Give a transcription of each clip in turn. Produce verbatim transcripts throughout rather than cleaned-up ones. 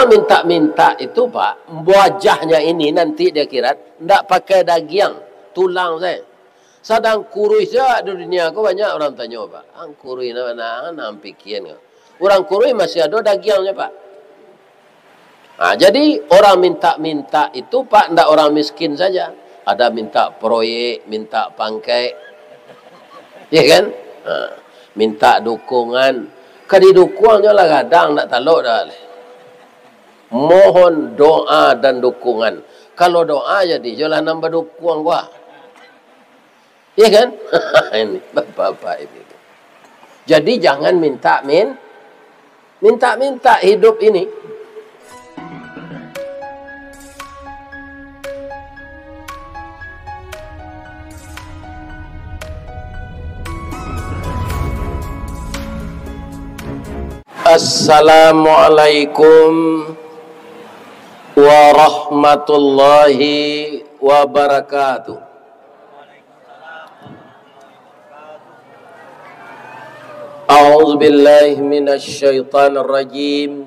Mintak-mintak itu, Pak, wajahnya ini nanti di akhirat, ndak pakai dagiang, tulang saja. Sadang kuruih saja di dunia ko banyak urang tanyo, Pak. Ang kuruih na, na, na pikian ko. Urang kuruih masih ado dagiangnyo, Pak. Nah, jadi urang mintak-mintak itu, Pak, ndak urang miskin saja. Ada mintak proyek, mintak pangkek. Ya kan? Nah, mintak dukungan. Ka didukuang jo lah gadang, ndak talok dah. Mohon doa dan dukungan. Kalau doa jadi, jolah nan badukuang gua. Iya kan? Ini, Bapak-bapak, Ibu-ibu. Jadi, jangan minta min-, minta-minta hidup ini. Assalamualaikum warahmatullahi wabarakatuh. A'udzubillahi minasyaitonirrajim.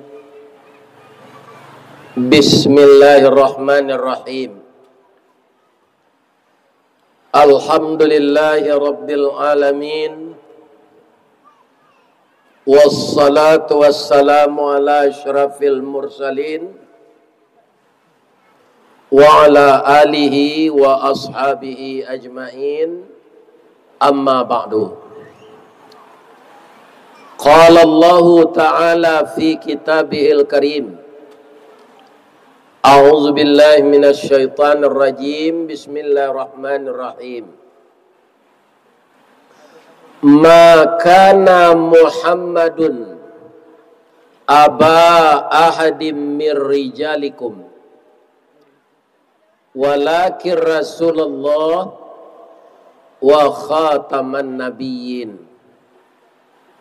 Bismillahirrahmanirrahim. Alhamdulillahi rabbil alamin. Wassalatu wassalamu ala asyrafil mursalin, wa ala alihi wa ashabihi ajmain. Amma ba'du. Qala Allahu ta'ala fi kitabihil karim. A'udzubillahi minasyaitonirrajim. Bismillahirrahmanirrahim. Ma kana Muhammadun aba ahadim mir rijalikum, walakin Rasulullah wa khataman nabiyyin,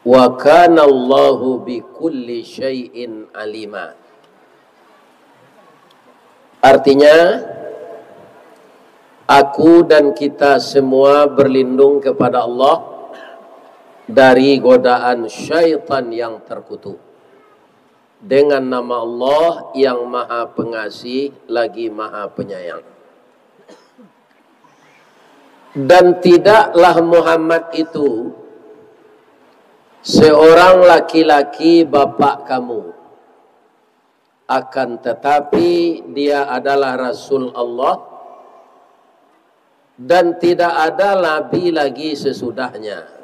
wa kana Allahu bi kulli syai'in alima. Artinya, aku dan kita semua berlindung kepada Allah dari godaan syaitan yang terkutuk. Dengan nama Allah yang Maha Pengasih lagi Maha Penyayang. Dan tidaklah Muhammad itu seorang laki-laki bapak kamu, akan tetapi dia adalah Rasul Allah, dan tidak ada nabi lagi sesudahnya.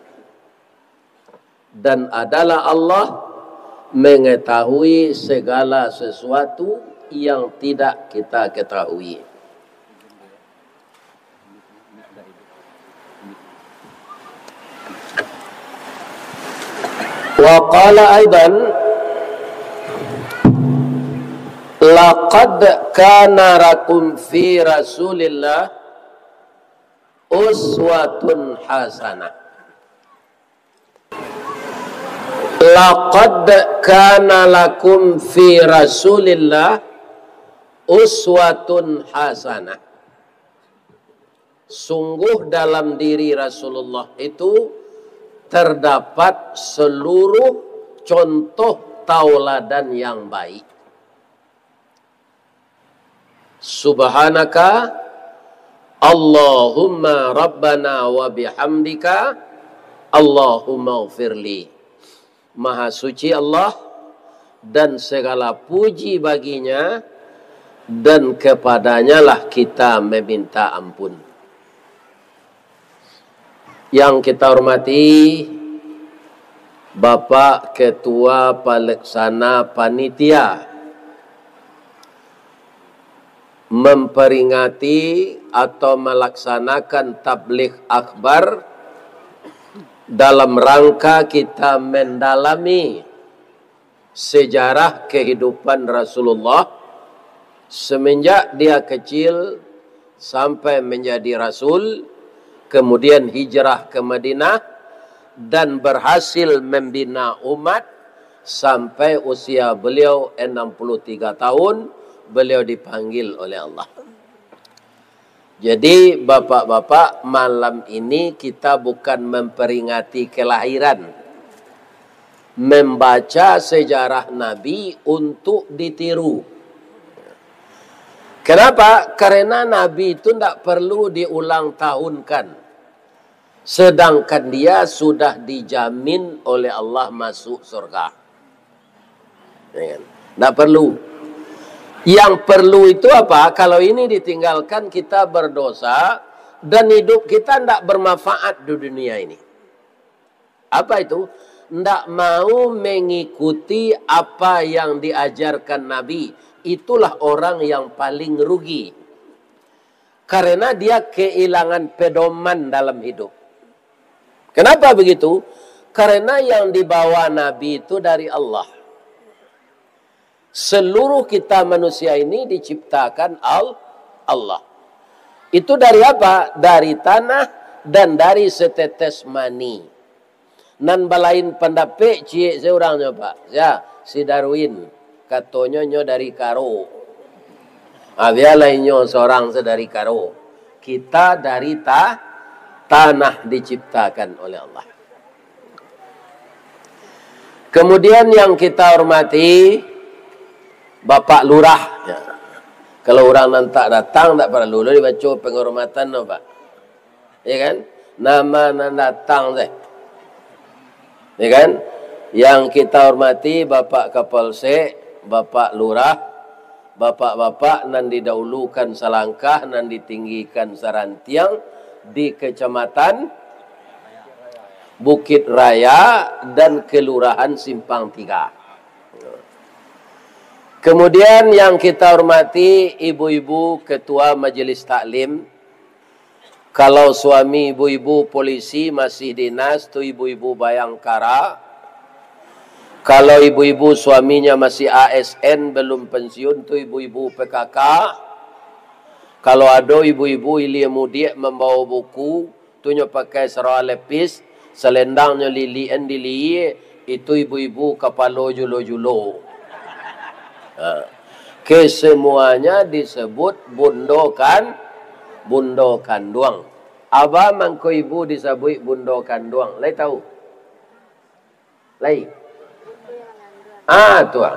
Dan adalah Allah mengetahui segala sesuatu yang tidak kita ketahui. Wa qala aidan, laqad kana lakum fi Rasulillah uswatun hasanah. Laqad kana lakum fi Rasulillah uswatun hasanah. Sungguh dalam diri Rasulullah itu terdapat seluruh contoh tauladan yang baik. Subhanaka Allahumma Rabbana wa bihamdika Allahumma ghfirli. Maha suci Allah, dan segala puji baginya, dan kepadanyalah kita meminta ampun. Yang kita hormati Bapak Ketua Pelaksana Panitia memperingati atau melaksanakan tabligh akbar dalam rangka kita mendalami sejarah kehidupan Rasulullah semenjak dia kecil sampai menjadi rasul, kemudian hijrah ke Madinah, dan berhasil membina umat sampai usia beliau enam puluh tiga tahun, beliau dipanggil oleh Allah. Jadi, bapak-bapak, malam ini kita bukan memperingati kelahiran, Membaca sejarah Nabi untuk ditiru. Kenapa? Karena Nabi itu ndak perlu diulang tahunkan. Sedangkan dia sudah dijamin oleh Allah masuk surga. Ya kan? Ndak perlu. Yang perlu itu apa? Kalau ini ditinggalkan, kita berdosa dan hidup kita ndak bermanfaat di dunia ini. Apa itu? Ndak mau mengikuti apa yang diajarkan Nabi. Itulah orang yang paling rugi. Karena dia kehilangan pedoman dalam hidup. Kenapa begitu? Karena yang dibawa Nabi itu dari Allah. Seluruh kita manusia ini diciptakan Al-, Allah. Itu dari apa? Dari tanah dan dari setetes mani. Nan balain pandapek ciek se urangnyo, Pak. Ya, si Darwin. Katonyo nyo dari karo. Ah, bialah inyo sorang se dari karo. Kita dari ta-, tanah diciptakan oleh Allah. Kemudian yang kita hormati, Bapak Lurah. Ya. Kalau urang nan tak datang, tak paralu lo dibaco penghormatan, no, Pak. Ya kan? Nama nan datang teh. Ya kan? Yang kita hormati Bapak Kapolsek, Bapak Lurah, bapak-bapak nan didahulukan salangkah, nan ditinggikan sarantiang di Kecamatan Bukit Raya dan Kelurahan Simpang Tiga. Kemudian yang kita hormati ibu-ibu ketua majelis taklim, kalau suami ibu-ibu polisi masih dinas, tu ibu-ibu Bayangkara. Kalau ibu-ibu suaminya masih A S N, belum pensiun, tu ibu-ibu P K K. Kalau ado ibu-ibu ilia mudiak mambawa buku, tu nyo pakai sarawa lepis, salendangnyo lilian di lihia, itu ibu-ibu kapalo julo-julo. Ha. Kesemuanya disebut bundo kan-, bundo kanduang. Aba mangko ibu disabuik bundo kanduang. Lai tahu? Lai? Ah, tu ah.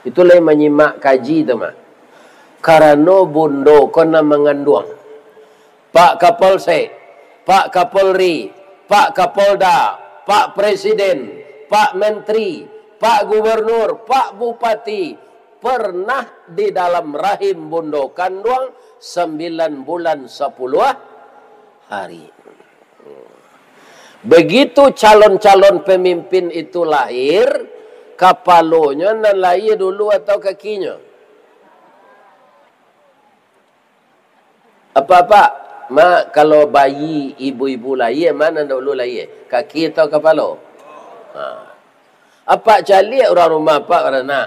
Itu lai manyimak kaji tu mah. Karano bundo ko nan manganduang. Pak Kapolsek, Pak Kapolri, Pak Kapolda, Pak Presiden, Pak Menteri, Pak Gubernur, Pak Bupati, pernah di dalam rahim bundo kanduang sambilan bulan sapuluah hari. Begitu calon-calon pemimpin itu lahir, kapalonyo nan lahia dulu atau kakinyo? Apa, Pak? Mak, kalau bayi ibu-ibu lahia, ma nan dulu lahia? Kaki atau kapalo? Ha. Apak caliak urang rumah apak baranak.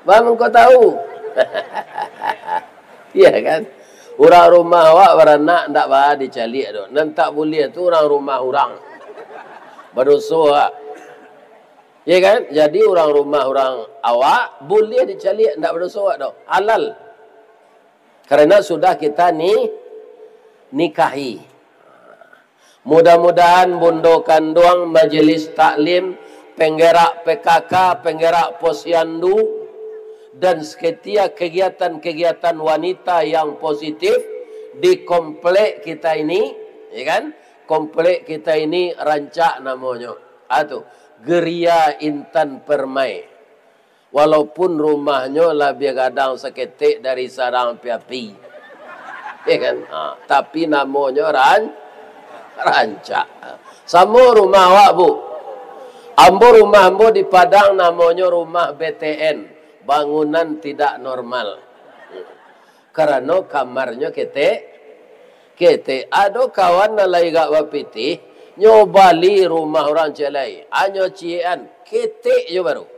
Bang, engkau tahu? Iya kan? Urang rumah awak baranak ndak baa dicaliak doh. Nan tak buliah tu urang rumah urang. Badoso awak. Iya kan? Jadi urang rumah urang awak buliah dicaliak, ndak badoso awak doh. Halal. Karena sudah kita ni-, nikahi. Mudah-mudahan bundo kanduang, majelis taklim, penggerak P K K, penggerak posyandu, dan seketia kegiatan-kegiatan wanita yang positif di komplek kita ini, ya kan? Komplek kita ini rancak namonyo. Ah, tu, Geria Intan Permai. Walaupun rumahnyo labiah gadang saketek dari sarang api-api. Ya kan? Ha, tapi namonyo ran-, rancak. Samo rumah awak, Bu. Ambo, rumah ambo di Padang namonyo rumah B T N, bangunan tidak normal. Karano kamarnyo ketek, ketek. Ado kawan nan lai agak bapitih, nyo bali rumah urang ciek lai. Anyo ciek-an, ketek jo baru.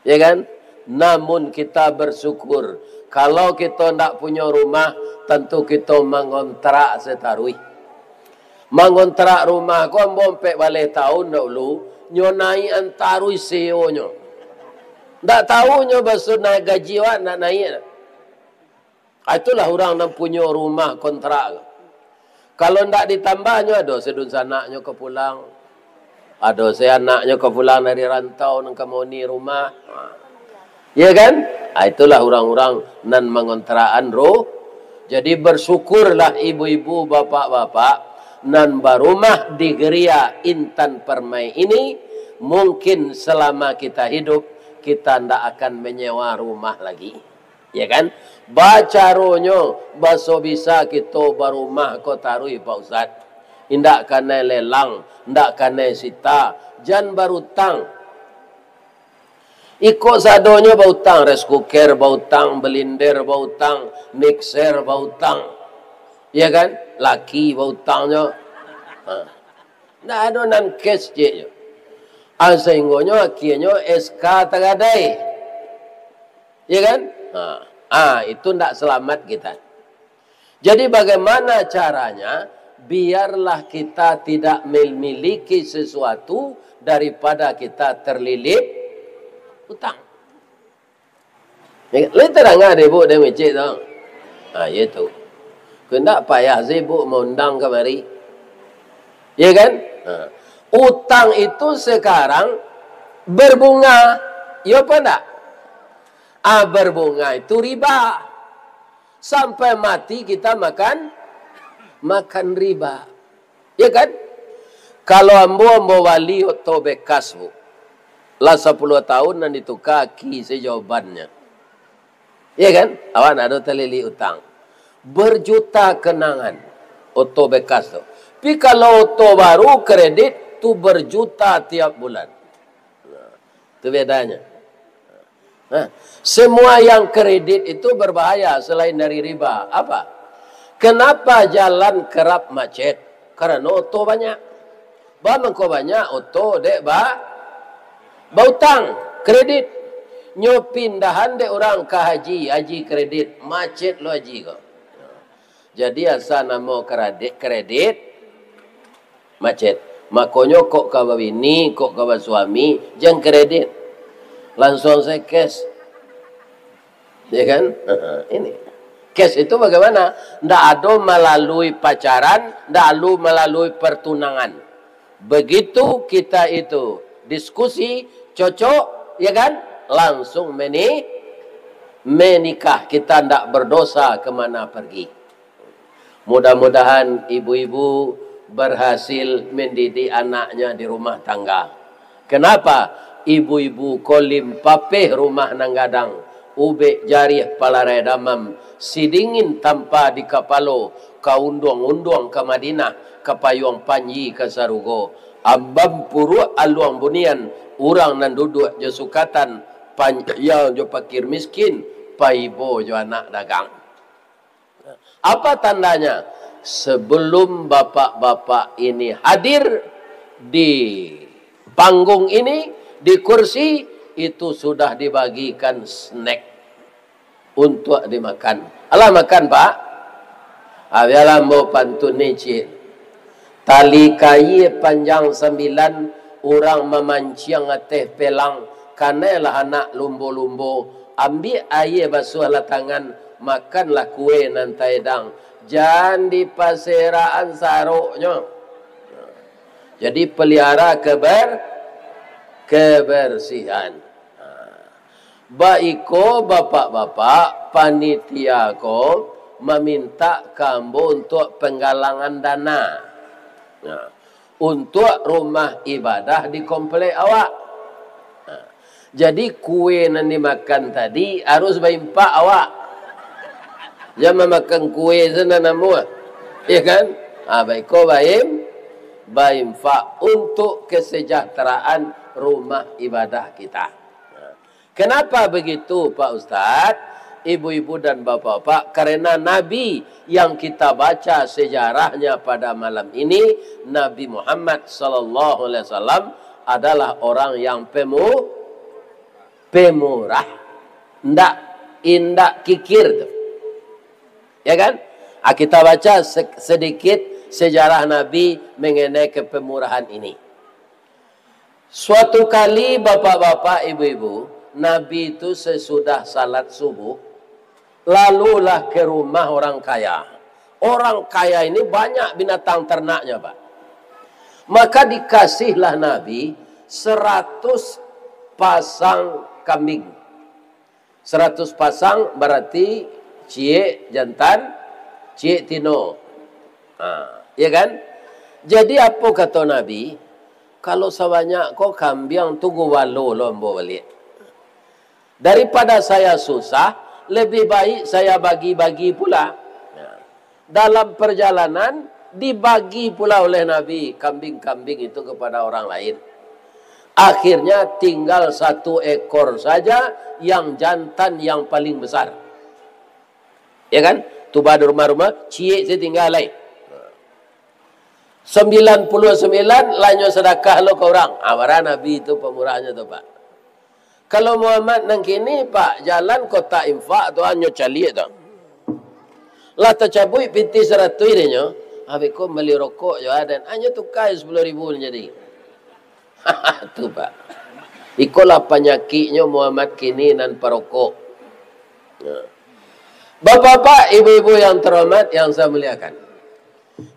Ya kan? Namun kita bersyukur. Kalau kito ndak punyo rumah, tantu kito mangontrak sataruih. Mangontrak rumah ko ambo ampek baleh taun dahulu, nyo naiakan taruih sewonyo. Ndak tahu nyo baso naik gaji awak, ndak naiak. Ah, itulah urang nan punyo rumah kontrak. Kalau ndak ditambahnyo, ado sadunsanaknyo ka pulang. Ado se anaknyo ka pulang dari rantau, nan ka mahuni rumah. Ya kan? Ah, itulah urang-urang nan mangontrakan ru-, jadi, bersyukurlah ibu-ibu, bapak-bapak, nan barumah di geria Intan Permai ini. Mungkin selama kita hidup, kita ndak akan menyewa rumah lagi. Ya kan? Bacaronyo, baso bisa kito barumah ko taruih, Pak Ustaz. Indak kanai lelang, indak kanai sita, jan barutang. Iko sadonyo bautang, rice cooker bautang, blender bautang, mixer bautang. Ya kan? Laki bautangnyo. Ha. Ndak ado nan cash, ceknyo. Ah, sahinggonyo, akhianyo S K tagadai. Ya kan? Ha. Ah, itu ndak selamat kita. Jadi, bagaimana caranya? Biarlah kita tidak memiliki sesuatu daripada kita terlilit utang. Ya, lai tadanga dek Ibuk dari mecek tu? Ha, iyo tu. Kok ndak payah se Ibuk maundang kamari. Ya kan? Ha. Utang itu sekarang berbunga. Iyo apa ndak? Ah, berbunga itu riba. Sampai mati kita makan, makan riba. Ya kan? Kalau ambo, ambo bali oto bekas, Bu. Lah sapuluah tahun nan dituka aki se jawabannyo. Ya kan? Awak ndak ado talilik utang. Berjuta kenangan oto bekas tu. Tapi kalau oto baru kredit tu berjuta tiap bulan. Nah, itu bedanyo. Nah, semua yang kredit itu berbahaya selain dari riba. Apa? Kenapa jalan kerap macet? Karena oto banyak. Ba mangko banyak oto dek ba, bautang, kredit. Nyo pindahan dek urang ka haji, haji kredit, macet lo haji ko. Jadi asa namo kredit, kredit, macet. Makonyo kok ka babini, kok ka basuami, jan kredit. Langsuang se cash. Ya kan? Ini. Cash itu bagaimana? Ndak ado melalui pacaran, ndak ado melalui pertunangan. Begitu kita itu diskusi, cocok, ya kan? Langsung meni-, menikah. Kita ndak berdosa kemana pergi. Mudah-mudahan ibu-ibu berhasil mendidik anaknya di rumah tangga. Kenapa? Ibu-ibu ko limpapeh rumah nan gadang, ubek jariah palarai damam, sidingin tampa di kapalo, ka unduang-unduang ka Madinah, ka payuang panji ka sarugo, ambam puruak aluang bunian, urang nan duduak jo sukatan, panyayang jo pakir miskin, paibo jo anak dagang. Apa tandanya? Sebelum bapak-bapak ini hadir di panggung ini, di kursi, itu sudah dibagikan snack untuk dimakan. Alah makan, Pak? Ah, bialah ambo pantun ni, cik. Tali kaia panjang sambilan, urang mamanciang ateh pelang, kanailah anak lumbo-lumbo, ambiak aia basuahlah tangan, makanlah kue nan taedang, jan dipaserakan saroknyo. Jadi, pelihara keber-, kebersihan. Baiko, bapak-bapak, panitia ko mamintak ka ambo untuak penggalangan dana. Nah, untuak rumah ibadah di komplek awak. Nah, jadi kue nan dimakan tadi harus baimpak awak. Jan mamakan kue se nan namuah. Ya kan? Ah, baiko baim-, baimpak untuk kesejahteraan rumah ibadah kita. Nah, Kenapa begitu, Pak Ustaz? Ibu-ibu dan bapak-bapak, karena Nabi yang kita baca sejarahnya pada malam ini, Nabi Muhammad sallallahu alaihi wasallam adalah orang yang pemu-, pemurah. Ndak, indak kikir tu. Ya kan? Ah, kita baca se-, sedikit sejarah Nabi mengenai kepemurahan ini. Suatu kali, bapak-bapak, ibu-ibu, Nabi itu sesudah salat subuh, lalulah ke rumah orang kaya. Orang kaya ini banyak binatang ternaknya, Pak. Maka dikasihlah Nabi saratus pasang kambing. Saratus pasang bararti ciek jantan, ciek tino. Ha, ya kan? Jadi apo kato Nabi, "Kalau sabanyak ko kambiang tu, guwalo lo ambo baliak. Daripada saya susah, lebih baik saya bagi-bagi pula." Nah, dalam perjalanan, dibagi pula oleh Nabi kambing-kambing itu kepada orang lain. Akhirnya tinggal satu ekor saja yang jantan yang paling besar. Ya kan? Tu ba di rumah-rumah, ciek se tinggal lai. Sambilan puluah sambilan lah nyo sadakah lo ka urang. Ah, bara Nabi tu pamurahnyo tu, Pak. Kalau Muhammad nan kini, Pak, jalan kotak infak tu, ah, nyo caliak tu. Lah tacabuik pitih saratuih dek nyo, ah, beko bali rokok jo, ah, den, ah, nyo tuka sapuluah ribu jadi. Tu, Pak. Ikolah panyakiknyo Muhammad kini nan parokok. Nah. Bapak-bapak, ibu-ibu yang terhormat, yang saya muliakan.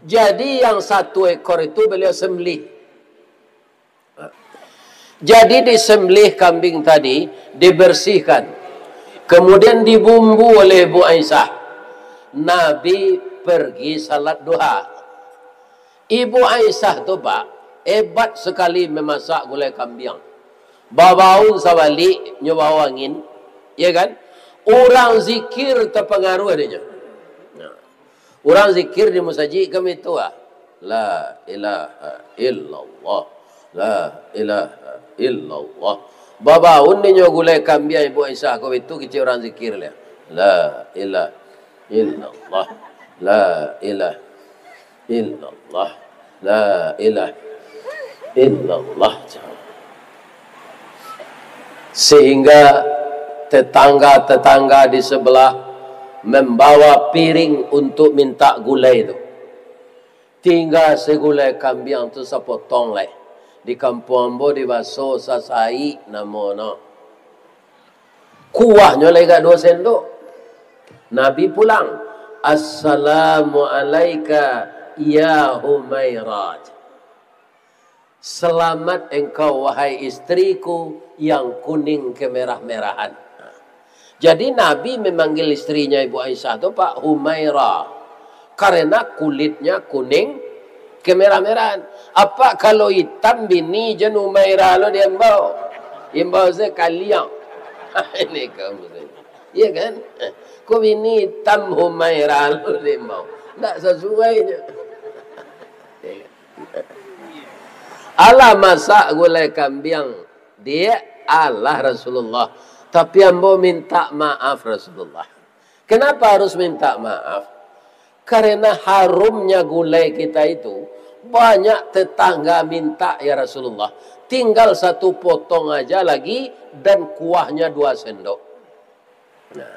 Jadi, yang satu ekor itu beliau sembelih. Jadi, disembelih kambing tadi, dibersihkan. Kemudian dibumbu oleh Ibu Aisyah. Nabi pergi salat duha. Ibu Aisyah tu, Pak, hebat sakali mamasak gulai kambiang. Babaun sabalik, nyo bawa angin, ya kan? Urang zikir tapangaruah dek nyo. Nah, urang zikir di musajik kan itu, ah. La ilaha illallah. La ilaha illallah. Babaun dek nyo gulai kambiang Ibu Aisyah ko itu, kecek urang zikir lah. La ilaha illallah. La ilaha illallah. La ilaha illallah. Sehingga tetangga-tetangga di sebelah membawa piring untuk minta gulai tu. Tingga sagulai kambiang tu sapotong lai. Di kampuang ambo dibaso sasaik namonyo. Kuahnyo lai agak duo sendok. Nabi pulang, "Assalamu alaika ya Humairah." "Selamat engkau, wahai istriku, yang kuning kemerah-merahan." Jadi, Nabi memanggil istrinya Ibu Aisyah tu, Pak, Humaira, karena kulitnya kuning kemerah-merahan. Apa kalau hitam bini jan Humaira lo diimbau? Imbau sekalian. Ini kaum muslimin. Iya kan? Ko bini hitam Humaira lo diimbau. Ndak sesuai je. Alah masak gulai kambiang, diak, alah Rasulullah. Tapi ambo minta maaf Rasulullah. Kenapa harus minta maaf? Karena harumnya gulai kita itu, banyak tetangga minta, "Ya Rasulullah, tinggal satu potong aja lagi dan kuahnya dua sendok." Nah,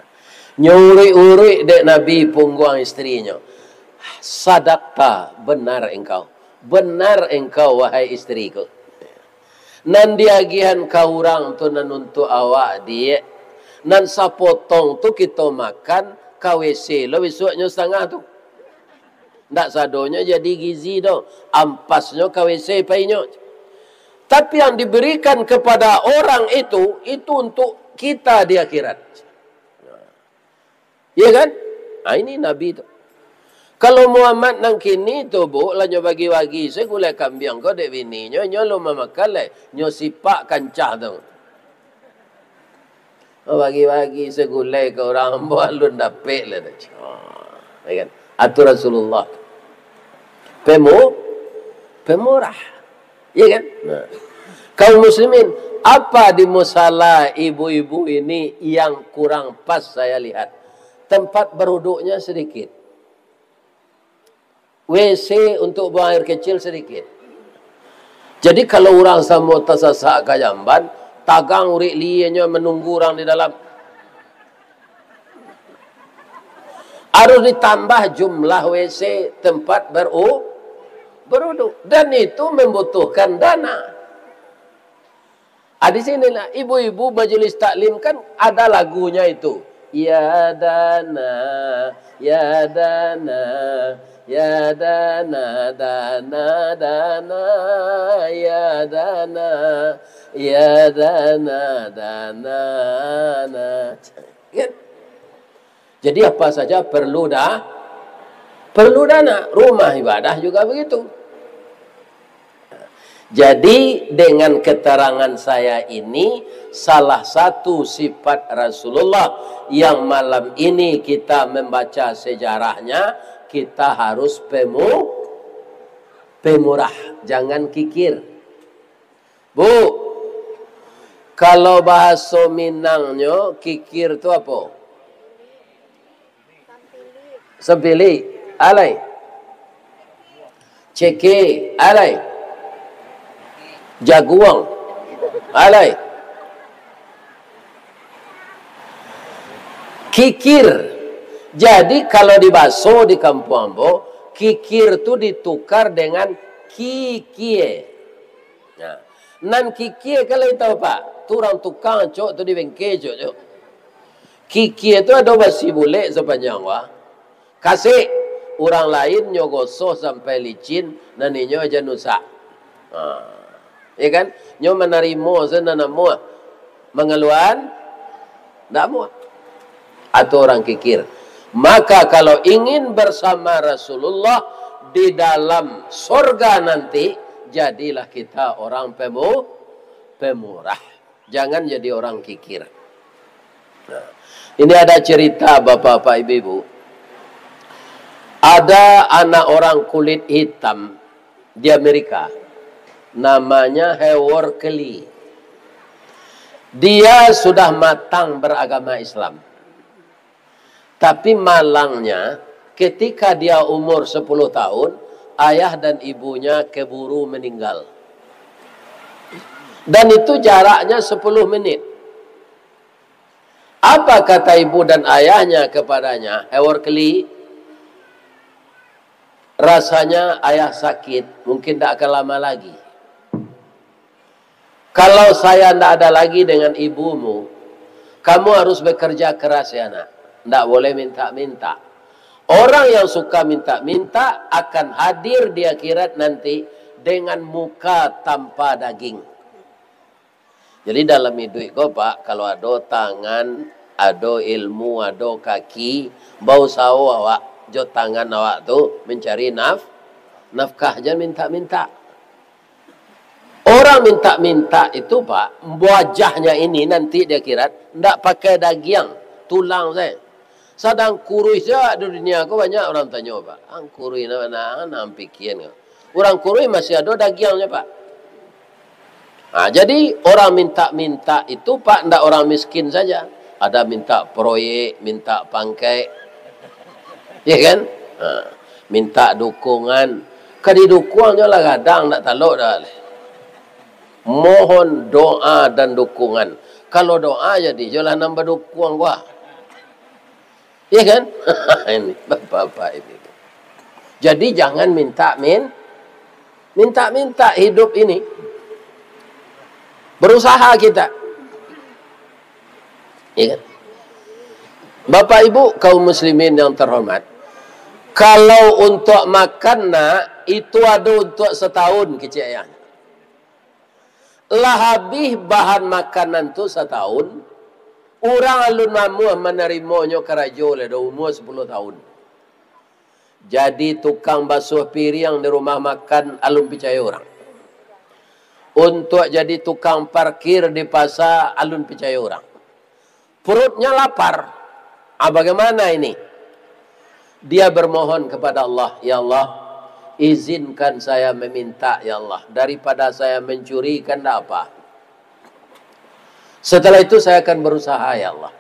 nyuruik-uruik dek Nabi pungguang istrinyo. "Sadakta, benar engkau. Benar engkau, wahai istriku. Nan diagihan ka urang tu nan untuak awak, diak. Nan sapotong tu kito makan, ka W C lo bisuaknyo satangah tu. Ndak sadonyo jadi gizi doh, ampasnyo ka W C painyo. Tapi yang diberikan kepada orang itu, itu untuk kita di akhirat." Iya kan? Ah, ini Nabi tu. Kalau Muhammad nan kini tu, Bu, lah nyo bagi-bagi se gulai kambiang ko dek bininyo, nyo alun mamakan lai, nyo sipak kancah tu. Bagi-bagi sagulai ka urang, ambo alun dapek lai tu. Ya kan? Atu Rasulullah. Pemu-, pemurah. Ya kan? Nah. Kaum muslimin, apa di musala ibu-ibu ini yang kurang pas saya lihat? Tempat beruduknya sedikit. W C untuk buang air kecil sedikit. Jadi, kalau urang samo tasasak ka jamban, tagang urik lienyo manunggu urang di dalam. Harus ditambah jumlah W C tempat beru-, beruduk. Dan itu membutuhkan dana. Ah, di sinilah ibu-ibu majelis taklim kan ada lagunya itu. Ya dana, ya dana, Ya dana, dana, dana, ya dana, ya dana, dana, dana. Kan? Jadi apa saja perlu da-, perlu dana. Rumah ibadah juga begitu. Jadi, dengan keterangan saya ini, salah satu sifat Rasulullah yang malam ini kita membaca sejarahnya, kita harus pemu-, pemurah, jangan kikir. Bu, kalau bahaso Minangnyo, kikir tu apo? Sampilik, alai. Ceke, alai. Jaguang, alai. Kikir. Jadi, kalau dibaso di kampuang ambo, kikir tu ditukar dengan kikie. Nah, nan kikie kan lai tau, Pak? Tu urang tukang, Cok, tu di bengke, Cok, Cok. Kikie tu ado basi bulek sapanjang wa. Kasek, urang lain nyo gosoh sampai licin, nan inyo jan usak. Ha. Ya kan? Nyo manarimo sajo nan amuah. Mangaluan, ndak amuah. Atau orang kikir. Maka kalau ingin bersama Rasulullah di dalam sorga nanti, jadilah kita orang pemu-, pemurah. Jangan jadi orang kikir. Nah, ini ada cerita, bapak-bapak, ibu-ibu. Ada anak orang kulit hitam di Amerika, namanya Howard Kelly. Dia sudah matang beragama Islam. Tapi malangnya, ketika dia umur sepuluh tahun, ayah dan ibunya keburu meninggal. Dan itu jaraknya sepuluh menit. Apa kata ibu dan ayahnya kepadanya, "Howard Kelly, rasanya ayah sakit, mungkin tidak akan lama lagi. Kalau saya ndak ada lagi dengan ibumu, kamu harus bekerja keras, ya nak. Ndak boleh minta-minta. Orang yang suka minta-minta akan hadir di akhirat nanti dengan muka tanpa daging." Jadi, dalam iduik ko, Pak, kalau ado tangan, ado ilmu, ado kaki, bausaho awak jo tangan awak tu mancari naf-, nafkah, jan minta-minta. Orang minta-minta itu, Pak, wajahnya ini nanti di akhirat, ndak pakai dagiang, tulang sajo. Sadang kuruih sajo di dunia ko, banyak urang tanyo, Pak. Ang kuruih nan ma, nan pikian ko. Urang kuruih masih ado dagiangnyo, Pak. Nah, jadi orang minta-minta itu, Pak, ndak orang miskin saja. Ada minta proyek, minta pangkek. Ya kan? Nah, minta dukungan. Ka didukuang nyo lah gadang, ndak talok dah. Mohon doa dan dukungan. Kalau doa, jadi jolah nambah dukuang gua. Iya kan? Ini bapak-bapak ini. Jadi jangan minta min-, minta-minta hidup ini. Berusaha kita. Iya kan? Bapak Ibu kaum muslimin yang terhormat, kalau untuk makan nak, itu ada untuk setahun kecil ya. Lah habih bahan makanan tu satahun, urang alun namuah manarimonyo karajo lai do umua sapuluah tahun. Jadi tukang basuah piriang di rumah makan alun picayo urang. Untuak jadi tukang parkir di pasa alun picayo urang. Perutnya lapar. Ah, bagaimana ini? Dia bermohon kepada Allah, "Ya Allah, izinkan saya meminta, ya Allah. Daripada saya mencuri, kan ndak apa. Setelah itu saya akan berusaha, ya Allah."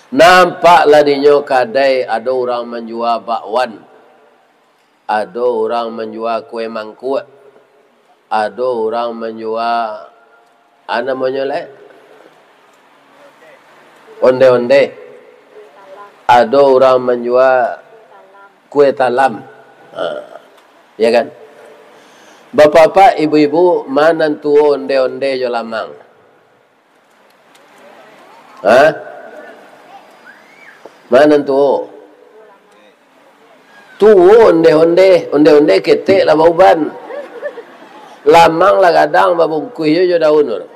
Nampaklah dinyo kadai ado urang manjua bakwan. Ado urang manjua kue mangkuak, ado urang manjua, a namonyo lai? Onde-onde. Ado urang manjua kue talam. Ha. Ya kan? Bapak-bapak, ibu-ibu, ma nan tuo onde-onde jo lamang? Ha? Ma nan tuo? Tuo ondeh-ondeh, ondeh-ondeh ketek lah bauban. Lamang lah gadang babungkuih jo, jo daun tu.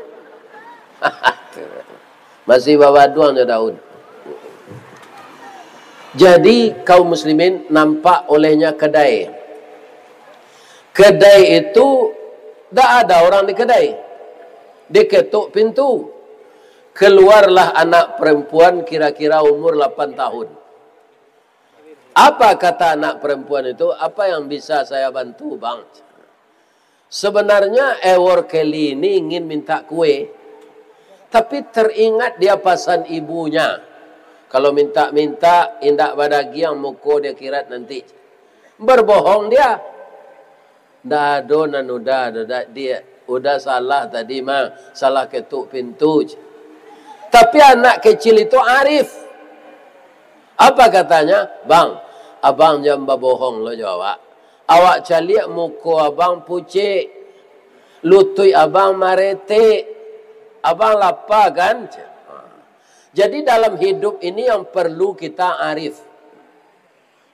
Masih babaduang jo daun. Jadi, kaum muslimin, nampak olehnya kedai. Kedai itu dak ada orang di kedai. Diketuk pintu. Keluarlah anak perempuan kira-kira umur lapan tahun. Apa kata anak perempuan itu, "Apa yang bisa saya bantu, Bang?" Sebenarnya Ewor Kelly ini ingin minta kue, tapi teringat dia pasan ibunya, kalau minta-minta, indak badagiang muko di akhirat nanti. Berbohong dia. Ndak ado nan udah, ado dak, Diak. Udah salah tadi mah, salah ketuk pintu. Tapi anak kecil itu arif. Apa katanya? "Bang, abang jan babohong lo jo awak. Awak caliak muko abang pucek, lutuik abang maretek, abang lapa kan?" Jadi dalam hidup ini yang perlu kita arif.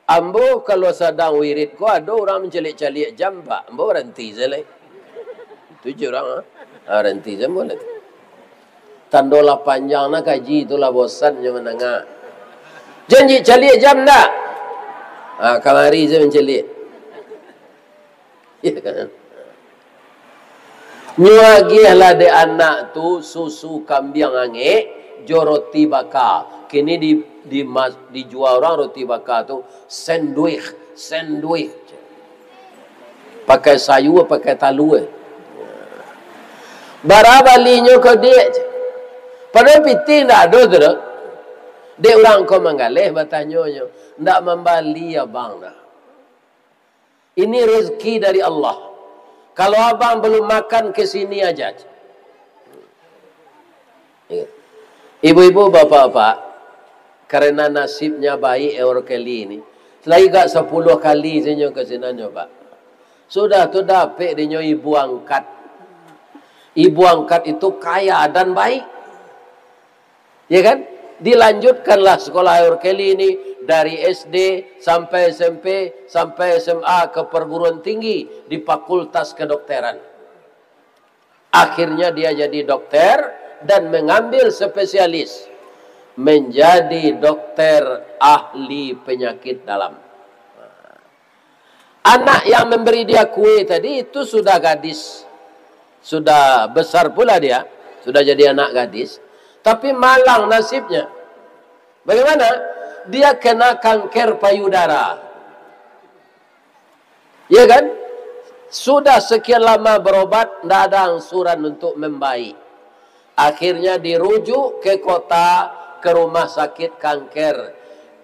Ambo kalau sadang wirid ko, ado urang mancaliak-caliak jam, Pak. Ambo baranti se lai. Itu je urang, ah. Ah, baranti se ambo lai. Tando lah panjang nah kaji tu lah, bosan nyo mandanga. Janji caliak jam ndak? Ah, kamari se mancaliak. Iya kan? Nyo agiah lah dek anak tu susu kambiang angek, jo roti baka. Kini di, di mas-, dijua urang roti baka tu, sandwich, sandwich. Pakai sayua, pakai talua. Bara balinyo ko, Diak? Padahal pitih ndak ado tu doh. Dek urang ko manggaleh, batanyo nyo, ndak mambali abang doh. Ini rezeki dari Allah. Kalau abang belum makan, ke sini aja. Iya. Ibu-ibu, bapak-bapak, karena nasibnya baik Ewor Kelly ini, lai gak sapuluah kali sajo ke sinan nyo, Pak. Sudah tu dapek dinyo ibu angkat. Ibu angkat itu kaya dan baik. Ya kan? Dilanjutkanlah sekolah Ewor Kelly ini dari S D sampai S M P, sampai S M A, ke perguruan tinggi di Fakultas Kedokteran. Akhirnya dia jadi dokter dan mengambil spesialis, menjadi dokter ahli penyakit dalam. Anak yang memberi dia kue tadi itu sudah gadis. Sudah besar pula dia, sudah jadi anak gadis. Tapi malang nasibnya. Bagaimana? Dia kena kanker payudara. Ya kan? Sudah sekian lama berobat, ndak ada angsuran untuk membaik. Akhirnya dirujuk ke kota, ke rumah sakit kanker.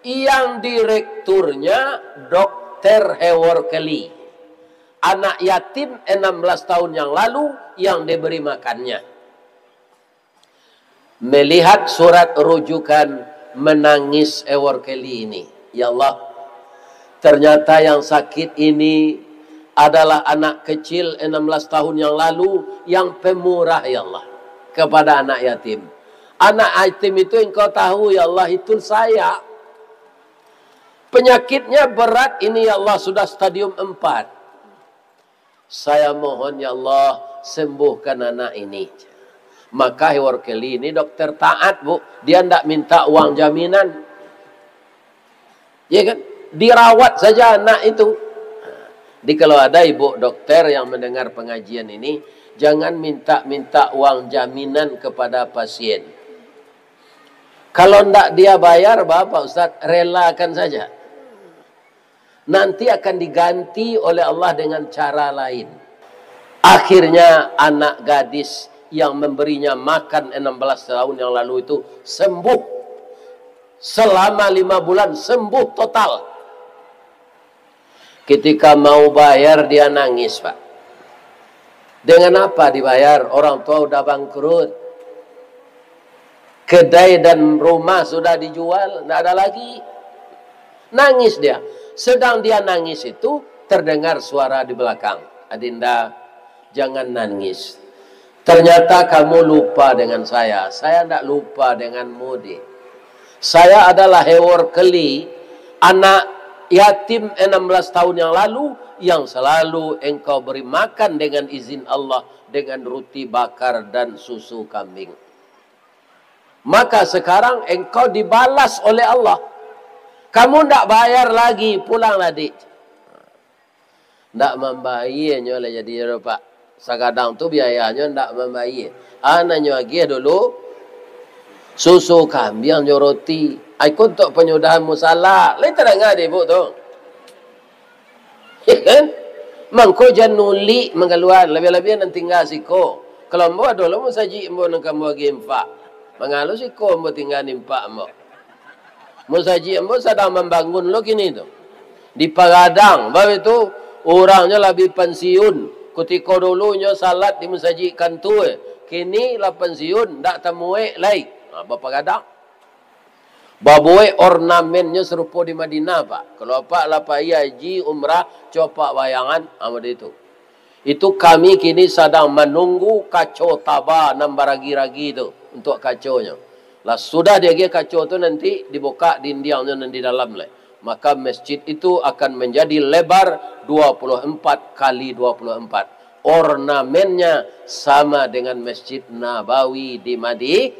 Yang direkturnya Dokter Hewor Kelly. Anak yatim enam belas tahun yang lalu yang diberi makannya. Melihat surat rujukan, menangis Hewor Kelly ini. Ya Allah, ternyata yang sakit ini adalah anak kecil enam belas tahun yang lalu yang pemurah, ya Allah, kepada anak yatim. Anak yatim itu engkau tahu, ya Allah, itu saya. Penyakitnya berat ini, ya Allah, sudah stadium empat. Saya mohon, ya Allah, sembuhkan anak ini. Maka Hewor Kelly ini dokter taat, Bu. Dia ndak minta uang jaminan. Ya kan? Dirawat saja anak itu. Jadi kalau ada ibu dokter yang mendengar pengajian ini, jangan minta-minta uang jaminan kepada pasien. Kalau ndak dia bayar, Bapak Ustaz, relakan saja. Nanti akan diganti oleh Allah dengan cara lain. Akhirnya anak gadis yang memberinya makan enam belas tahun yang lalu itu sembuh. Selama lima bulan sembuh total. Ketika mau bayar, dia nangis, Pak. Dengan apa dibayar? Orang tua udah bangkrut. Kedai dan rumah sudah dijual, ndak ada lagi. Nangis dia. Sedang dia nangis itu, terdengar suara di belakang, "Adinda, jangan nangis. Ternyata kamu lupa dengan saya." "Saya ndak lupa denganmu, Dek. Saya adalah Hewor Kelly, anak Yatim enam belas tahun yang lalu, yang selalu engkau beri makan dengan izin Allah, dengan roti bakar dan susu kambing. Maka sekarang engkau dibalas oleh Allah. Kamu ndak bayar lagi, pulanglah, Dik. Ndak mambayie nyo lah jadinyo, Pak. Sagadang tu biayanyo ndak mambayie. Ah, nan nyo agiah dulu, susu kambiang jo roti. Ai, ko untuak panyudahan musala. Lai tadanga dek ibuk tu? Ya kan? Mangko jan nulik manggaluan, labiah-labiah nan tingga siko. Kalau ambo ado lo musajik ambo nan ka ambo agiah infak. Manga lo siko ambo tingga infak ambo. Musajik ambo sadang mambangun lo kini tu. Di Pagadang, baitu, urangnyo lah bi pansiun. Kutiko dulu nyo salat di musajik kantua, kini lah pansiun, ndak tamuek lai. Ha, bapagadang. Babuek ornamennyo sarupo di Madinah, Pak. Kalau Apak lah pai haji, umrah, cubo Apak bayangan, ha, model itu. Itu kami kini sadang manunggu kaco taba nan baragi-ragi tu, untuak kaconyo. Lah sudah diagiah kaco tu, nanti dibukak dindiangnyo nan di dalam lai. Maka masjid itu akan manjadi lebar dua puluh empat kali dua puluh empat. Ornamennya sama dengan Masjid Nabawi di Madi-,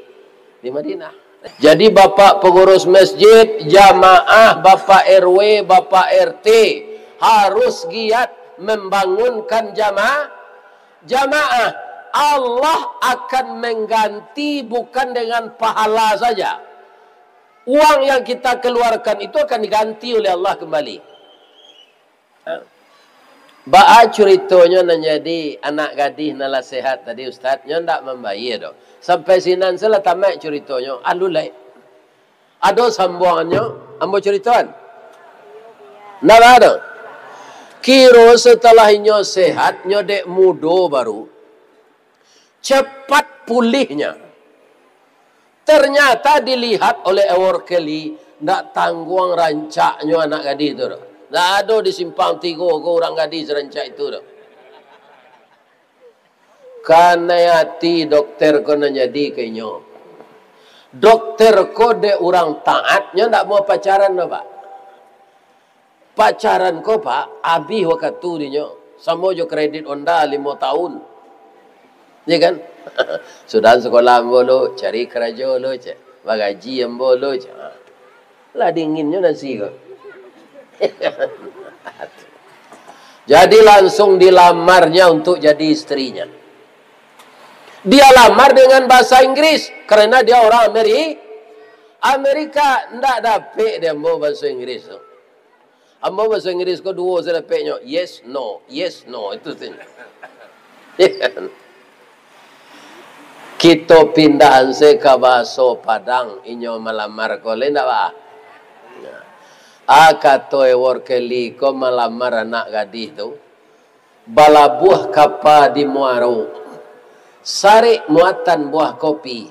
di Madinah. Jadi, bapak pengurus masjid, jamaah, bapak R W, bapak R T, harus giat membangunkan jama-, jamaah. Allah akan mengganti bukan dengan pahala saja. Uang yang kita keluarkan itu akan diganti oleh Allah kembali. Baa curitonyo nan jadi anak gadih nan lah sehat tadi, Ustaz? Nyo ndak mambayie doh. Sampai sinan se lah tamaik curitonyo. Alun lai. Ado sambuangannyo, ambo curitoan? Ndak ado. Kiro setelah inyo sehat, nyo dek mudo baru, cepat pulihnya. Ternyata dilihat oleh Ewor Kelly, ndak tangguang rancaknyo anak gadih tu doh. Ndak ado di Simpang Tigo ko urang gadih sarancak itu doh. Kanai ati dokter ko nan jadi ka inyo. Dokter ko dek urang taat, nyo ndak mau pacaran doh, Pak. Pacaran ko, Pak, abih wakatu dinyo. Samo jo kredit Honda limo tahun. Ya kan? Sudah sekolah ambo lo, cari karajo lo, cek. Bagaji ambo lo, cek. Lah dinginnyo nasi ko. Jadi langsung dilamarnya untuk jadi istrinya. Dia lamar dengan bahasa Inggris, karena dia orang Ameri-, Amerika. Ndak dapek dek ambo bahasa Inggris tu. Ambo bahasa Inggris ko duo se dapeknyo, yes, no, yes, no, itu sajo. Kito pindahan se ka bahaso Padang, inyo malamar ko lai ndak ba? Nah. Ah, kato Ewor Kelly ko malamar anak gadih tu. Balabuah kapa di muaro, sarik muatan buah kopi,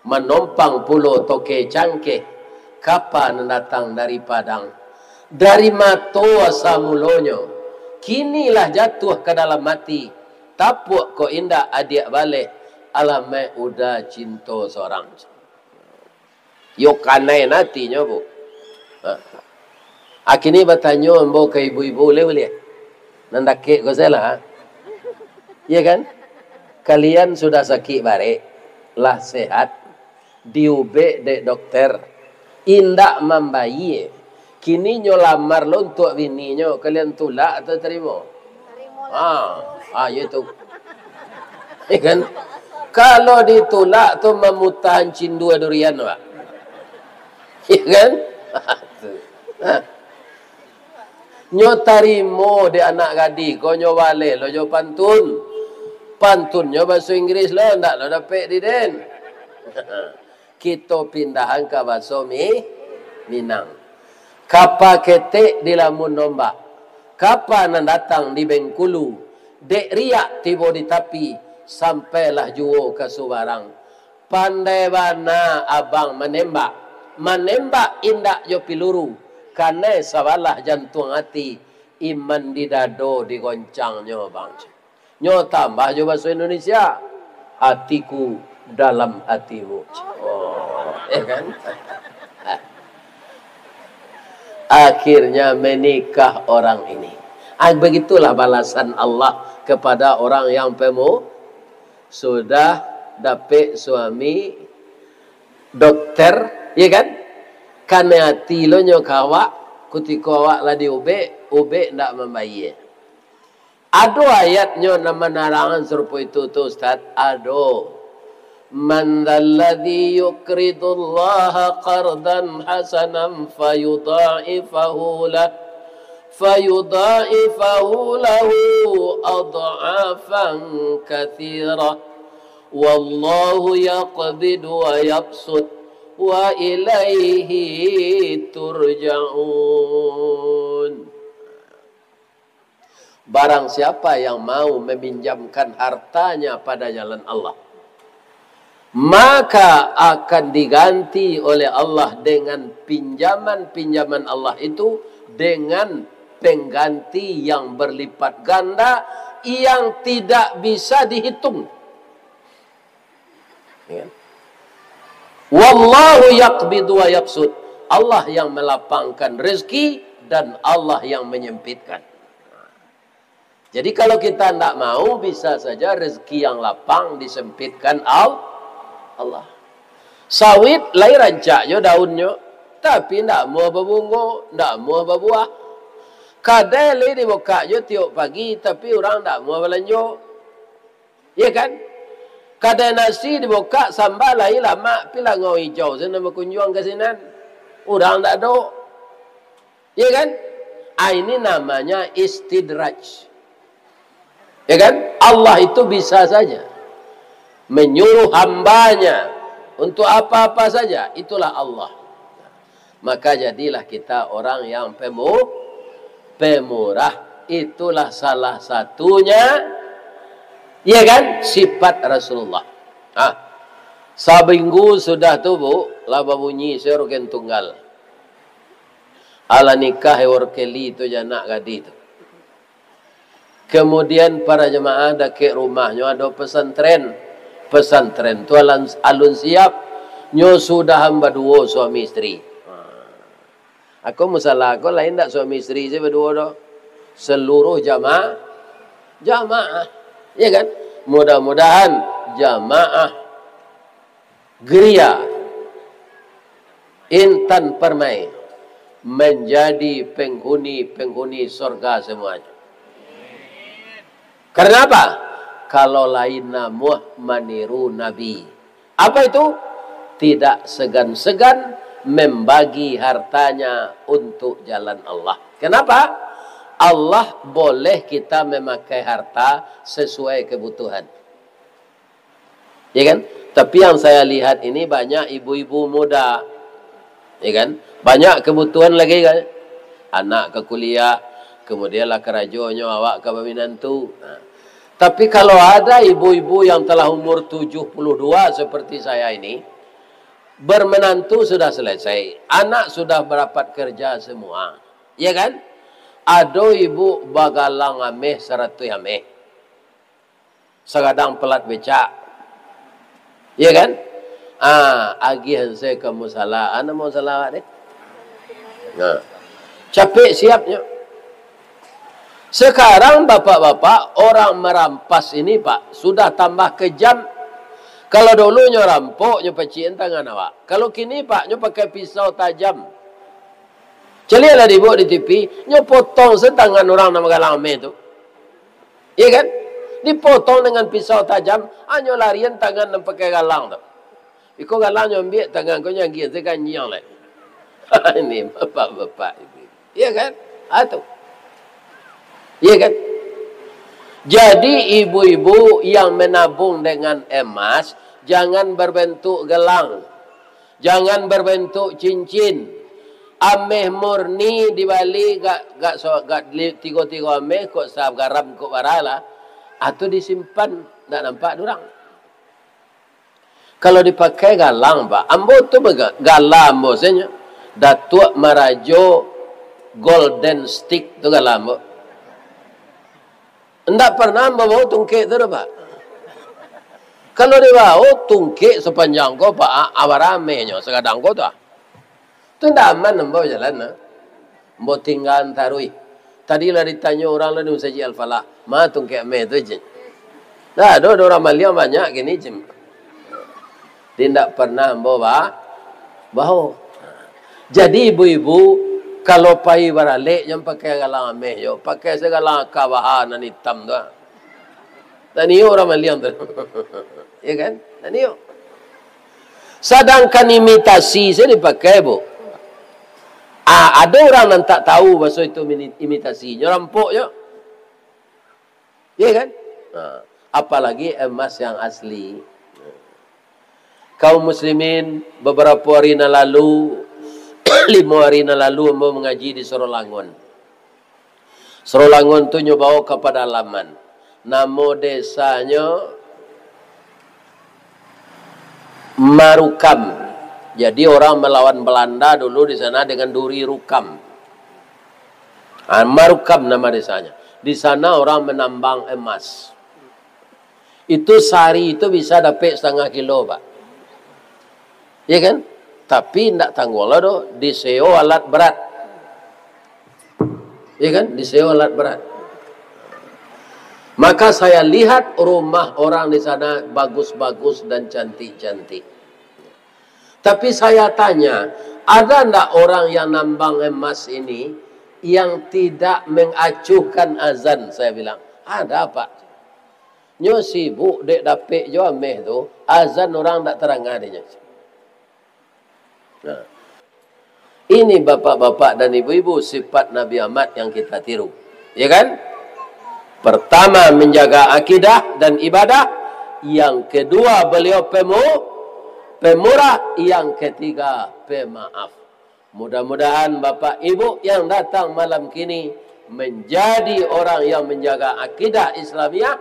manompang pulo toke cangkeh, kapa nan datang dari Padang. Dari mato asa mulonyo, kini lah jatuah ka dalam ati, tapuak kok indak adiak baleh, alamaik uda cinto sorang. Yo kanai natinyo, Bu. Ha. Akini batanyo ambo ka ibu-ibu, buliah, buliah? Nan dakek ko sajolah, ha? Iya kan? Kalian sudah sakik barek, lah sehat, diubek dek dokter, indak mambayie. Kini nyo lamar lo untuak bininyo, kalian tulak atau tarimo? Ah, ah, iyo tu. Ya kan? Kalau ditulak tu mamutahan cindua durian, Pak. Ya kan? Tu. Ha. Nyo tarimo dek anak gadih ko, nyo baleh lo jo pantun. Pantunnyo bahaso Inggris lo, ndak lo dapek di den. Kito pindahan ka baso Mi-, Minang. Kapa ketek dilamun ombak, kapa nan datang di Bengkulu, dek riak tibo di tapi, sampailah juo ka subarang. Pandai bana abang manembak, manembak indak jo piluru, kanai sabalah jantuang ati, iman di dado digoncangnyo, Bang. Nyo tambah jo bahaso Indonesia, "Hatiku dalam hatimu." Oh, ya kan? Akhirnya menikah orang ini. Ah, begitulah balasan Allah kepada orang yang pemu-, sudah dapek suami dokter, ya kan? Kanai ati lo nyo ka awak, kutiko awak lah diubek, ubek ndak mambayia. Ado ayatnyo nan manarangan sarupo itu tu, Ustaz? Ado. "Man dzalladzi yuqridullaha qardan hasanan fayudha'ifahu lah, fayudha'ifahu lahu adh'afan katsirah. Wallahu yaqbidu wa yabsut, wa ilaihi turja'un." Barang siapa yang mau meminjamkan hartanya pada jalan Allah, maka akan diganti oleh Allah dengan pinjaman-pinjaman Allah itu dengan pengganti yang berlipat ganda, yang tidak bisa dihitung. Ya. "Wallahu yaqbidu wa yabsut." Allah yang melapangkan rezeki dan Allah yang menyempitkan. Jadi, kalau kita ndak mau, bisa saja rezeki yang lapang disempitkan Al-, Allah. Sawit lai rancak jo daunnyo, tapi ndak amuah babungo, ndak amuah babuah. Kadai lai dibukak jo tiok pagi, tapi urang ndak amuah balanjo. Ya kan? Kadai nasi dibukak, samba lai lamak, pi langau ijau sinan bakunjuang ka sinan. Urang ndak ado. Ya kan? Ah, ini namanya istidraj. Ya kan? Allah itu bisa saja menyuruh hambanya untuk apa-apa saja. Itulah Allah. Maka jadilah kita orang yang pemu-, pemurah. Itulah salah satunya, ya kan, sifat Rasulullah. Ha. Saminggu sudah tu, Bu, lah babunyi se orgen tunggal. Alah nikah orkeli tu, jo anak gadih tu. Kemudian para jemaah, dakek rumahnyo ado pesantren. Pesantren tu alun, alun siap. Nyo sudahan baduo suami isteri. Ako musala ko lain ndak suami isteri se baduo doh. Seluruh jama-, jamaah. Ya kan? Mudah-mudahan jamaah Geria Intan Permai menjadi penghuni-penghuni sorga semuanya. Karena apa? Kalau lain namuah maniru Nabi. Apa itu? Tidak segan-segan membagi hartanya untuk jalan Allah. Kenapa? Allah boleh kita memakai harta sesuai kebutuhan. Ya kan? Tapi yang saya lihat ini banyak ibu-ibu muda. Ya kan? Banyak kebutuhan lagi kan? Anak ka kuliah, kemudian lah karajonyo, awak ka baminantu. Nah. Tapi kalau ada ibu-ibu yang telah umur tujuh puluh dua seperti saya ini, bermenantu sudah selesai, anak sudah merapat kerja semua. Ya kan? Ado ibu bagalang ameh saratuih ameh. Sagadang pelat becak. Ya kan? Ah, agiah se ka musala. Ah, namo musala awak deh? Nah. Capek siapnyo. Sekarang bapak-bapak, orang merampas ini, Pak, sudah tambah kejam. Kalau dulu nyo rampok, nyo pacikan tangan awak. Kalau kini, Pak, nyo pakai pisau tajam. Caliaklah di buek di T V, nyo potong se tangan urang nan bagalang ameh tu. Iya kan? Dipotong dengan pisau tajam, hanyo larian tangan nan pakai galang tu. Iko galang nyo ambiak, tangan ko nyo agiah se ka anjiang lai. Ini bapak-bapak ini. Iya kan? Ah, tu. Iya kan? Jadi, ibu-ibu yang menabung dengan emas, jangan berbentuk gelang. Jangan berbentuk cincin. Ameh murni dibali gak, gak so-, gak li-, tigo-tigo ameh, kok sagaram, kok bara lah. Atau disimpan, ndak nampak dek urang. Kalau dipakai galang, Pak. Ambo tu bega-, gala ambo sajo. Datuak Marajo Golden Stick tu gala ambo. Ndak pernah ambo bao tungkek tu doh, Pak. Kalau dibao tungkek sapanjang ko, Pak, ah, bara amehnyo sagadang ko tu, ah. Tu ndak aman ambo bajalan, ah. Ambo tinggaan taruih. Tadi lah ditanyo urang lah di Masajik Al-Falah. Ma tungkek ameh tu, cen? Dah, ado, ado urang maliang banyak kini, cen. Indak pernah ambo ba-, bawo. Jadi, ibu-ibu, kalau pai baralek, jan pakai galang ameh jo. Pakai se galang aka baha nan itam tu, ah. Tanio urang maliang tu. Ya kan? Tanio. Sadangkan imitasi se dipakai, Bu. Ah, ado urang nan tak tahu baso itu mini-, imitasi, nyo rampok jo. Ya kan? Ha, apalagi emas yang asli. Kaum muslimin, beberapa hari nan lalu, limo hari nan lalu, ambo mangaji di Sorolangun. Sorolangun tu nyo bawo ka padalaman. Namo desanyo Marukam. Jadi, orang melawan Belanda dulu di sana dengan duri rukam. Ah, Marukam nama desanya. Di sana orang menambang emas. Itu sari itu bisa dapek setengah kilo, Pak. Ya kan? Tapi ndak tangguang lah doh, diseo alat berat. Ya kan? Diseo alat berat. Maka saya lihat rumah orang di sana bagus-bagus dan cantik-cantik. Tapi saya tanya, ada ndak orang yang nambang emas ini yang tidak mengacuhkan azan? Saya bilang, ada, Pak. Nyo sibuk dek dapek jo ameh tu, azan urang ndak tarangah dek nyo. Nah, ini bapak-bapak dan ibu-ibu, sifat Nabi Ahmad yang kita tiru. Ya kan? Pertama, menjaga akidah dan ibadah. Yang kedua, beliau pemu-, pemurah. Yang ketiga, pemaaf. Mudah-mudahan Bapak Ibu yang datang malam kini menjadi orang yang menjaga akidah Islamiah,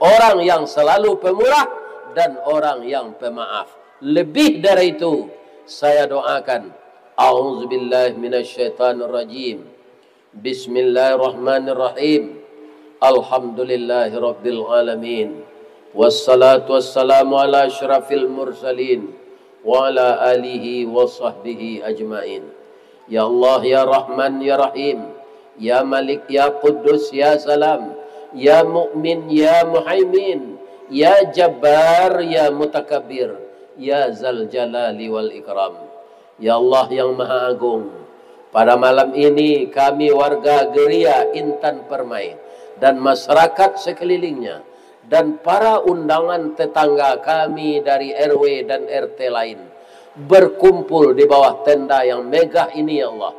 orang yang selalu pemurah, dan orang yang pemaaf. Lebih dari itu, saya doakan, A'udzubillahi minasyaitonirrajim. Bismillahirrahmanirrahim. Alhamdulillahirabbil alamin. Wassalatu wassalamu ala asyrafil mursalin wa ala alihi wa sahbihi ajmain. Ya Allah, ya Rahman, ya Rahim, ya Malik, ya Quddus, ya Salam, ya Mukmin, ya Muhaimin, ya Jabbar, ya Mutakabbir, ya Zal Jalali wal Ikram. Ya Allah yang Maha Agung, pada malam ini kami warga Geria Intan Permai dan masyarakat sekelilingnya dan para undangan tetangga kami dari R W dan R T lain berkumpul di bawah tenda yang megah ini, ya Allah,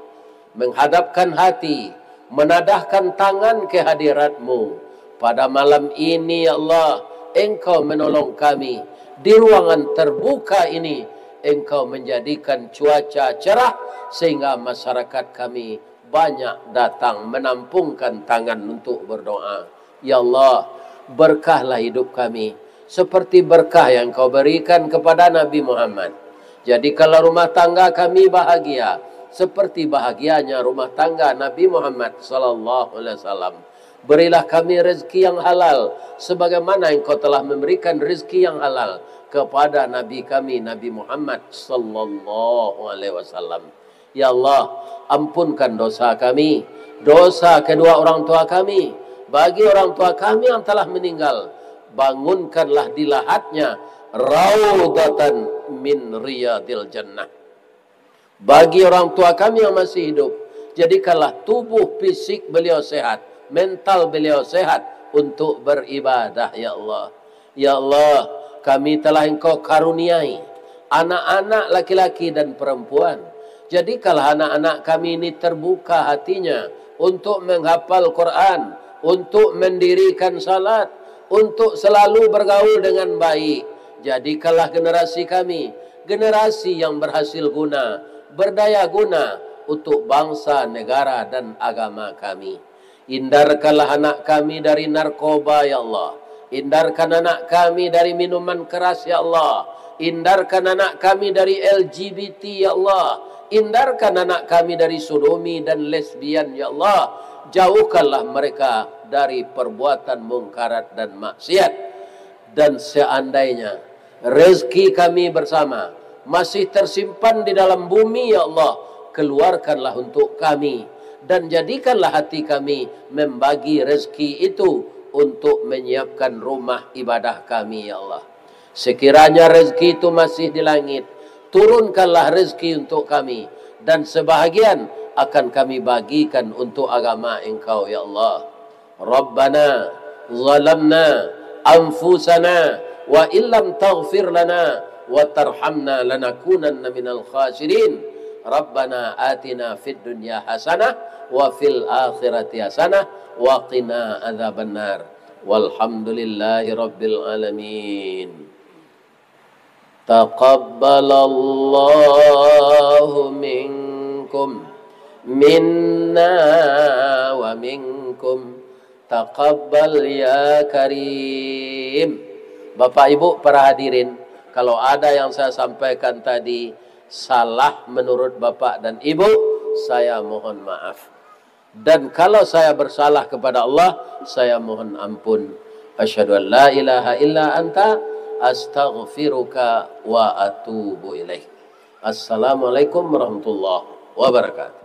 menghadapkan hati, menadahkan tangan ke hadirat-Mu. Pada malam ini, ya Allah, Engkau menolong kami di ruangan terbuka ini. Engkau menjadikan cuaca cerah sehingga masyarakat kami banyak datang menampungkan tangan untuk berdoa. Ya Allah, berkahlah hidup kami seperti berkah yang Engkau berikan kepada Nabi Muhammad. Jadikanlah rumah tangga kami bahagia seperti bahagianya rumah tangga Nabi Muhammad sallallahu alaihi wasallam. Berilah kami rezeki yang halal, sebagaimana Engkau telah memberikan rezeki yang halal kepada Nabi kami, Nabi Muhammad sallallahu alaihi wasallam. Ya Allah, ampunkan dosa kami, dosa kedua orang tua kami. Bagi orang tua kami yang telah meninggal, bangunkanlah di lahatnya raudhatan min riyadil jannah. Bagi orang tua kami yang masih hidup, jadikanlah tubuh fisik beliau sehat, mental beliau sehat untuk beribadah, ya Allah. Ya Allah, kami telah Engkau karuniai anak-anak laki-laki dan perempuan. Jadikanlah anak-anak kami ini terbuka hatinya untuk menghafal Quran, untuk mendirikan salat, untuk selalu bergaul dengan baik. Jadikanlah generasi kami generasi yang berhasil guna, berdaya guna untuk bangsa, negara, dan agama kami. Hindarkanlah anak kami dari narkoba, ya Allah. Hindarkan anak kami dari minuman keras, ya Allah. Hindarkan anak kami dari L G B T, ya Allah. Hindarkan anak kami dari sodomi dan lesbian, ya Allah. Jauhkanlah mereka dari perbuatan mungkarat dan maksiat. Dan seandainya rezeki kami bersama masih tersimpan di dalam bumi, ya Allah, keluarkanlah untuk kami Dan jadikanlah hati kami membagi rezeki itu untuk menyiapkan rumah ibadah kami, ya Allah. Sekiranya rezeki itu masih di langit, turunkanlah rezeki untuk kami, dan sebahagian akan kami bagikan untuk agama Engkau, ya Allah. Rabbana zalamna anfusana wa illam taghfir lana wa tarhamna lanakunanna minal khasirin. Rabbana atina fid dunya hasanah wa fil akhirati hasanah wa qina adzabannar. Walhamdulillahi rabbil alamin. Taqabbalallahu minkum, minna wa minkum. Taqabbal ya Karim. Bapak Ibu para hadirin, kalau ada yang saya sampaikan tadi salah menurut Bapak dan Ibu, saya mohon maaf. Dan kalau saya bersalah kepada Allah, saya mohon ampun. Asyhadu an la ilaha illa anta, astaghfiruka wa atubu ilaik. Assalamualaikum warahmatullahi wabarakatuh.